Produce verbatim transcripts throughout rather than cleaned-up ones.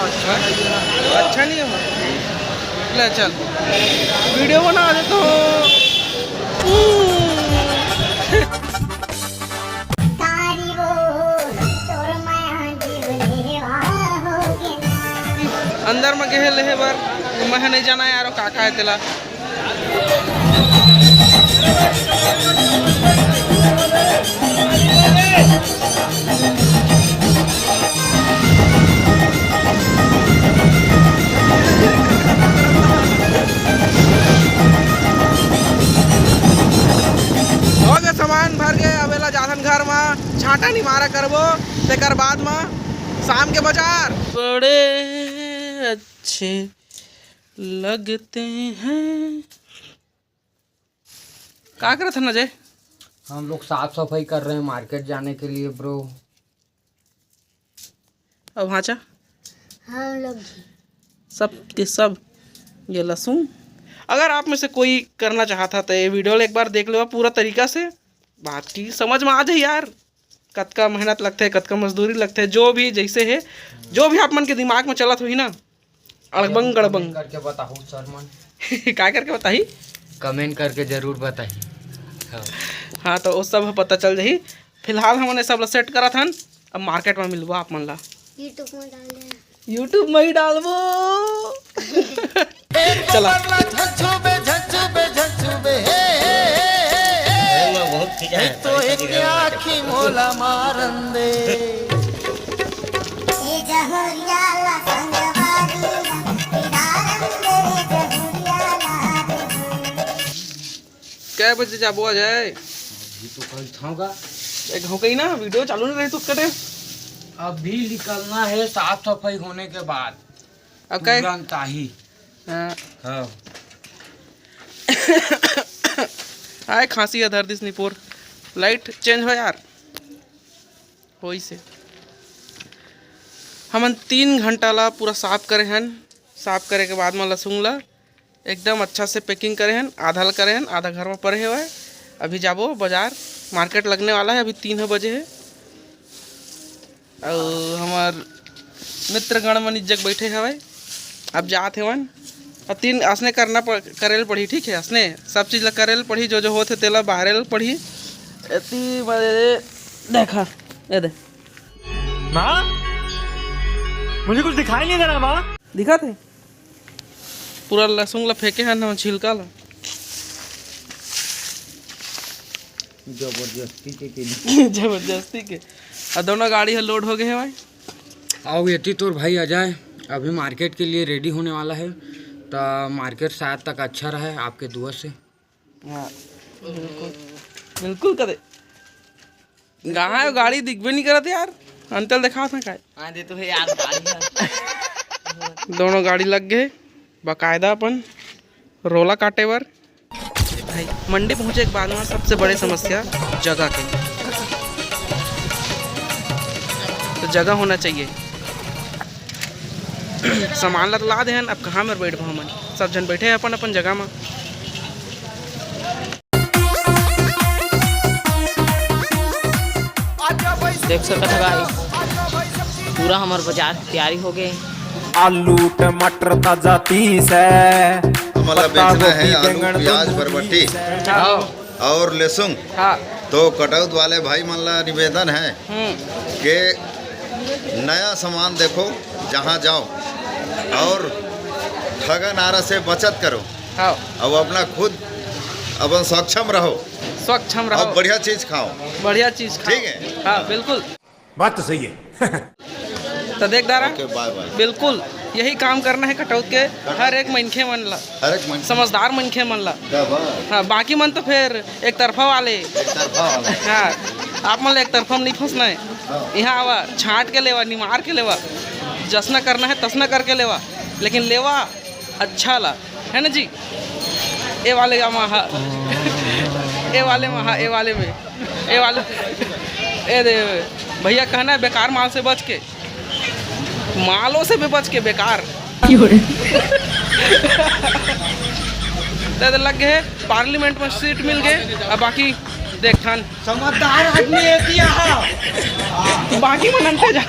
अच्छा नहीं हो, ले चल, वीडियो बना दे तो। अंदर में गए लेहे बर, मैं नहीं जाना यार, का का है तेला। हो गए, सामान भर गए, अब एला जाथन घर मा, छांटा निमारा करबो, तेकर बाद मा शाम के बाजार। बड़े अच्छे लगते हैं। का करत हन अजय? हम लोग साफ सफाई कर रहे हैं मार्केट जाने के लिए, ब्रो। अब भांचा? हम लोग भी। सब के सब ये लहसुन। अगर आप में से कोई करना चाहता तो ये वीडियो एक बार देख लो पूरा तरीका से, बाकी समझ में आ जाए यार, कतका मेहनत लगथे, कतका मजदूरी लगथे, जो भी जैसे है, जो भी आप मन के दिमाग में चलत होही ना, अड़बंग गड़बंग। करके बताहू सर मन। काय करके बताही? कमेंट करके जरूर बताही। हाँ। हाँ, तो वो सब पता चल जाही। फिलहाल हमन ये सब ला सेट करत हन, अब मार्केट में मिलबो आप मन ला। YouTube में डाल देना। YouTube में ही डालबो। चला। झंझू बे, झंझू बे, झंझू बे, हे, हे, हे, हे, हे। बहुत खींचा है, तो एक आँखी मोला मारन दे। ए जहुरिया ला संगवारी ला, ए दारन दे, ए जहुरिया ला दे। कै बजे जाबो अजय? अभी तो कल थाऊंगा। एक हो गई ना, वीडियो चालू नहीं रही तो कटे। अभी निकलना है साफ सफाई होने के बाद। अब काय? तुरंत आही। हाँ। हाँ। आए खांसी है धर दिस निपोर। लाइट चेंज हो यार। होइसे हमन तीन घंटा ला पूरा साफ करे हन। साफ करे के बाद म लसुन ला एकदम अच्छा से पैकिंग करे हन, आधा ला करे हन, आधा घर म परे हवय। अभी जाबो बाजार, मार्केट लगने वाला है, अभी तीन ह बजे है। अउ हमर मित्रगण मन इज्जक बैठे हवय, अब जात हेवन। अब तीन असने करना प-, करे ल पड़ही, ठीक है, असने सब चीज ला करे ल पड़ही, जो जो होत हे तेला बाहरे ल पड़ही। एती बड़े देखा, ये दे। माँ, मुझे कुछ दिखाई नहीं दे रहा माँ। दिखत हे? पूरा लहसुन ला फेंके हन हम, छिलका ला। जबरदस्ती के, के। जबरदस्ती के। आ दोनों गाड़ी ह लोड हो गए हे भाई। आओ एती तोर भाई अजय अभी मार्केट के लिए रेडी होने वाला है, तो मार्केट शायद तक अच्छा रहे आपके दुआ से। हाँ, बिल्कुल, बिल्कुल करे। कहाँ है गाड़ी? दिखबे नहीं करत यार। अंतल दिखात हे काय? हाँ, दे तो है यार, गाड़ी है। दोनों गाड़ी लग गए बकायदा अपन रोला काटे बर। भाई, मंडी पहुँचे के बाद में सबसे बड़े समस्या जगह के, तो जगह होना चाहिए। सामान ला तो ला दे हन, अब कहाँ में बैठबो हमन? सब झन बैठे हैं अपन अपन जगह में। देख सकत ह गाइस, पूरा हमर बाजार के तैयारी हो गए। आलू टमाटर ताजा पीस है, हमन ला पत्ता बेचना गोभी है आलू, बैंगन प्याज, दोनों बरबट्टी पीस है। हाँ। और लहसुन। हाँ। तो कटौत वाले भाई मन ला निवेदन है हम्म। कि नया सामान देखो, जहाँ जाओ, और ठगा नारा से बचत करो। हाँ। अब अपना खुद अपन सक्षम रहो। सक्षम रहो। अब बढ़िया चीज खाओ। बढ़िया चीज खाओ। ठीक है? हाँ, बिल्कुल। बात तो सही है। तो देख दारा, ओके, बाय बाय। बिल्कुल यही काम करना है कटौत के, हर एक मनखे मन ला, हर एक मनखे। समझदार मनखे मन ला। क्या बात। हाँ, बाकी मन तो फिर एक तरफा वाले। एक तरफा वाले। हाँ, आप मन ला एक तरफा में नहीं फंसना है। हाँ। यहाँ आवा, छांट के लेवा, निमार के लेवा, जसना करना है तसना करके लेवा, लेकिन लेवा अच्छा ला, है ना जी? ए वाले का महा, ए वाले महा, ए वाले में, ए वाले, ए दे, भैया कहना है बेकार माल से बच के, मालों से भी बच के बेकार। दे, दे लग गए, पार्लियामेंट में सीट मिल गए, अब बाकी देखथन। समझदार आदमी है कि यहाँ। बाकी मन अंते जा।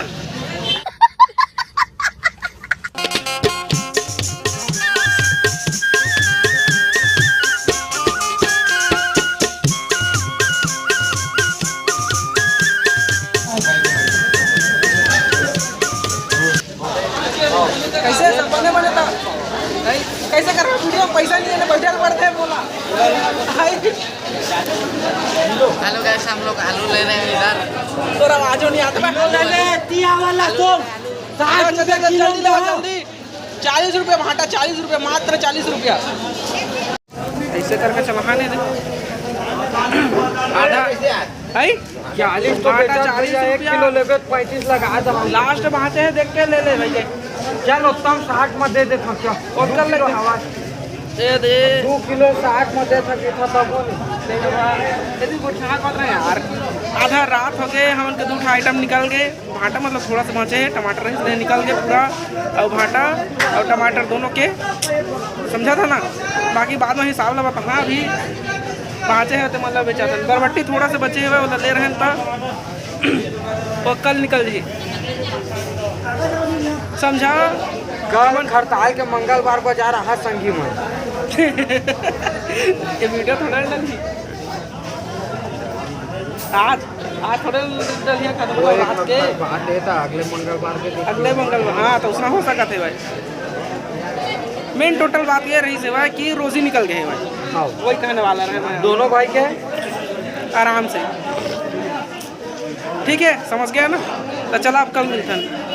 कैसे कर रहा वीडियो? पैसा नहीं है, बैठे पड़ते हैं, बोला। हेलो गाइस, हम लोग आलू ले रहे हैं इधर। तोर आवाजो नहीं आता। ले ले, तिया वाला तो साठ रुपया किलो जल्दी। चालीस रुपया भाटा, चालीस रुपया, मात्र चालीस रुपया। ऐसे करके चला खाने दे। आधा है? चालीस तो भाटा बेचा चालीस भैया, एक रुपया। किलो लेबे तो पैंतीस लगा दे। लास्ट भाटे है, देख के ले ले भैया। चल, उत्तम साठ में दे देता हूँ, क्या? और कर ले हवा। दे दे। दो किलो साठ में दे सके था तब वो नहीं। यदि वो छाक होत रहे यार। आधा रात हो गए, हमन के दू ठा आइटम निकल गए। भाटा मतलब थोड़ा सा बाँचे हे, टमाटर हे, इसलिए निकल गए पूरा। और भाटा और टमाटर दोनों के, समझा था ना। बाकी बाद में हिसाब ला बता। हाँ, अभी बाँचे हे तो मतलब बेचा था। बरबट्टी थोड़ा सा बचे हुए, मतलब ले रहे हैं तो वो कल निकल जी, समझा? कल हड़ताल के मंगलवार बाजार आहा संगी मन। ये वीडियो थोड़ा डाली। आज, आज थोड़े डलिया खत्म वो हो एक रात के। हफ्ता बात है था, अगले मंगलवार के देखिए। अगले मंगलवार, हाँ, तो उसना हो सकत है भाई। मेन टोटल बात ये रही से भाई कि रोजी निकल गए भाई। हाँ। वही कहने वाला रहे मैं। दोनों भाई के? आराम से। ठीक है, समझ गया ना? तो चला, अब कल मिलते हैं।